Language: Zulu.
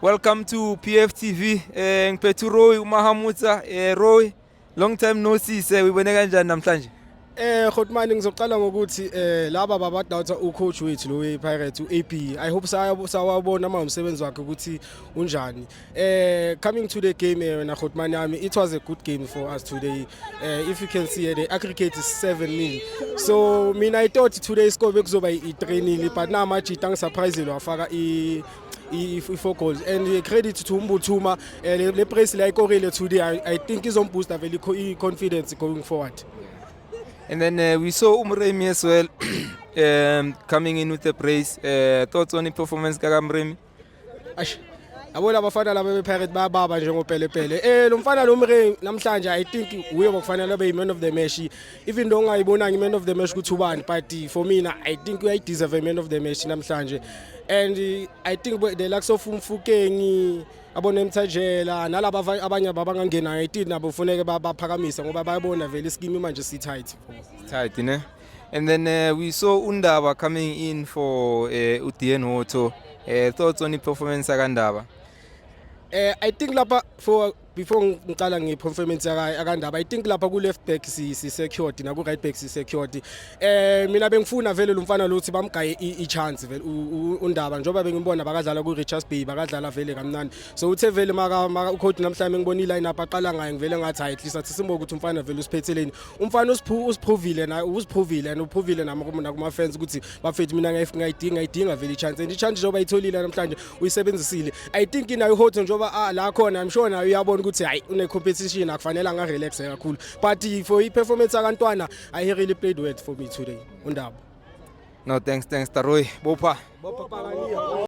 Welcome to PFTV. Ngiphethe uRoy uMahamutsa. Roy, long time no see. Sir, uyibone kanjani namhlanje? Khotmani, ngizoqala ngokuthi laba babadoubt ucoach wethu lo wePirates, uAB. I hope sawabona uma umsebenzi wakhe ukuthi unjani. Coming to the game, wena Khotmani yami, it was a good game for us today. If you can see, the aggregate is 7-0. So mina I thought today score bekuzoba i3-0, but now amajita angisurprise wafaka i four goals, and credit to uMbuthuma, le brace la ikorile today. I think izomboosta vele i confidence going forward. And then we saw uMremi as well coming in with the brace. Thoughts on the performance kaMremi? Ash. Yabo labafana laba bePirate bayababa njengopelepele. Lo mfana lo Mre namhlanje, I think uye bokufanele abe man of the match. Even though ungayibonanga man of the match ukuthi ubani, but for mina I think uyayideserve man of the match namhlanje. And I think the likes of uMofokeng, abona Emthajela nalaba abanye abangangena, I think nabo kufuneke baphakamise ngoba bayabona vele ischeme manje si tight. Tight, ne? And then we saw uNdaba coming in for uDeon Hotto. Thoughts on the performance kaNdaba? I think lapha, for before ngiqala ngeperformance yakaNdaba, I think lapha ku left back si secured, na ku right back si secured. Mina bengifuna vele lo mfana lothi bamgaye i chance vele uNdaba, njoba bengimbona bakadlala ku Richards Bay, bakadlala vele kamnandi. So uthe vele maka ucoach namhlanje ngibona i line up aqala ngayo, ngivele ngathi hayi, at least athi simboke ukuthi umfana vele usiphetheleni. Umfana usiprovile na usiprovile and uprovile nama kuma fans ukuthi bafethu, mina ngayidinga vele i chance, and i chance njengoba ayitholile namhlanje uyisebenzisile. I think nayo uHotto njengoba la khona, I'm sure nayo uyabona ukuthi hayi, une competition, akufanele anga relax kakhulu. But for i performance akantwana, I really played well for me today uNdaba. No, thanks, thanks, Taroy. Bopa. Bopha.